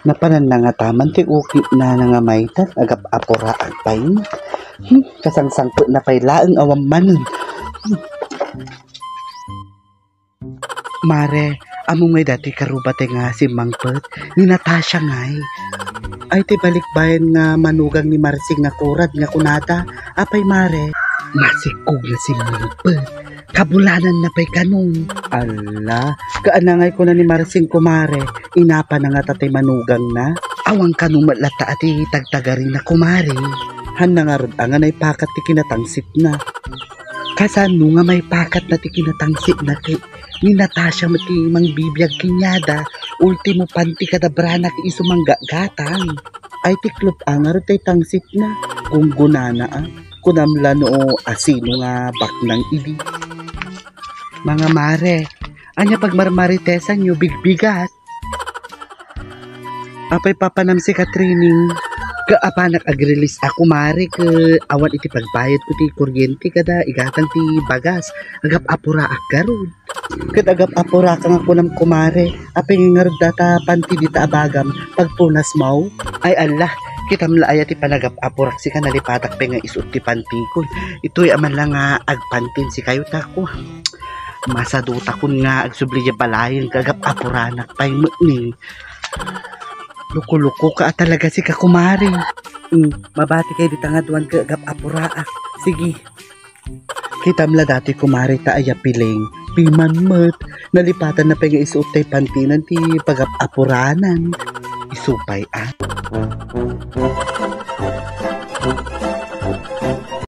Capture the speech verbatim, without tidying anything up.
Napananna nga taman ti ukitna nga mayta, agap-apuraak pay. Hmm, kasangsangpetna pay laeng awan manen. Hmm. Mare, ammom ngay daytoy karubate nga simmangpet? Ni Natasha ngay. Ay, ti balikbayan nga manugang ni Marsing nga kurad nga kunada. Apay, Mare? Masikkog nga simmangpet. Kabulananna pay kano. Ala, kaana ngay kuna ni Marsing, kumare, inapana ngata ti manugangna? Awan kano met latta a ti tagtagarina, kumare. Hanna ngarud a nga naipakat ti kinatangsitna. Kasano nga maipakatna ti kinatangsitna ket ni Natasha met ti mangbibiag kaniada, ultimo panti kada baranak isu manggatgatang. Ay, tiklop a ngarud tay tangsitna. Gunggunana a. Kunam la no asino nga baknang idi. Mga mare, ania pagmarmaritesanyo, bigbigat? Apay papanam si Katrining? Ka apanak ag-release a, kumare, ket awan iti pagbayadko ti kuryente kada igatang ti bagas. Agap-apuraak garud. Ket agap-apurak nga kunam, kumare, apay ngarud data panti dita a bagam, pagpunas maw? Ay, Allah, kitam la aya ti panagap-apurak sika, nalipatak pay nga isuot ti pantikon. Itoy a man la nga agpantin sikayo, tako. Masadutakon nga agsubli diay balayen, agap-apuranak pay met ni. Loko-loko ka a talaga sika, kumare. Hmm, mabati kay dita nga duan ket agap-apuraak. Sige. Kitam la datoy, kumare, ta aya piling. Piman met, nalipatanna pay nga isuot tay pantinan ti pagap-apuranan. Isu pay a.